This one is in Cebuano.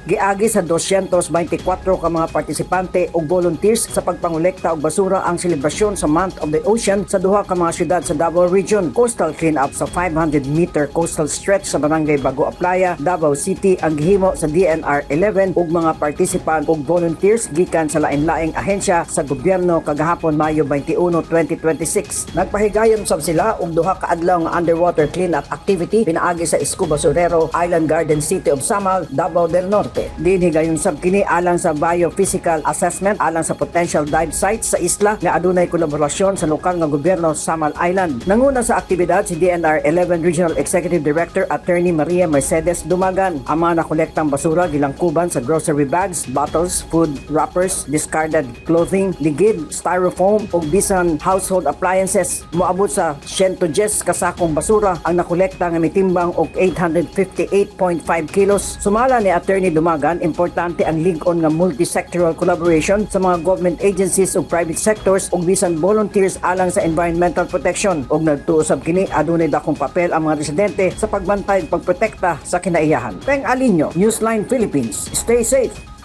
Giagi sa 224 ka mga partisipante ug volunteers sa pagpangolekta og basura ang selebrasyon sa Month of the Ocean sa duha ka mga syudad sa Davao Region. Coastal clean-up sa 500-meter coastal stretch sa Barangay Bago Aplaya, Davao City ang gihimo sa DENR 11 ug mga participant ug volunteers gikan sa lain-laing ahensya sa gobyerno kagahapon, Mayo 21, 2026. Nagpahigayon sab sila og duha ka adlaw nga underwater clean-up activity pinaagi sa Scuba Surero, Island Garden City of Samal, Davao del Norte. Dinhi higayon sab kini alang sa biophysical assessment alang sa potential dive sites sa isla nga adunay kolaborasyon sa lokal nga gobyerno sa Samal Island. Nanguna sa aktibidad si DENR 11 Regional Executive Director Attorney Maria Mercedes Dumagan. Ang mga nakolektang basura gilangkuban sa grocery bags, bottles, food wrappers, discarded clothing, ligid, styrofoam ug bisan household appliances. Moabot sa 110 kasakong basura ang nakolekta nga mitimbang og 858.5 kilos. Sumala ni Attorney Dumagan, importante ang lig-on nga multi-sectoral collaboration sa mga government agencies ug private sectors ug bisan volunteers alang sa environmental protection, ug nagtuo sab kini adunay dakong papel ang mga residente sa pagbantay ug pagprotekta sa kinaiyahan. Peng Alinyo, Newsline Philippines. Stay safe.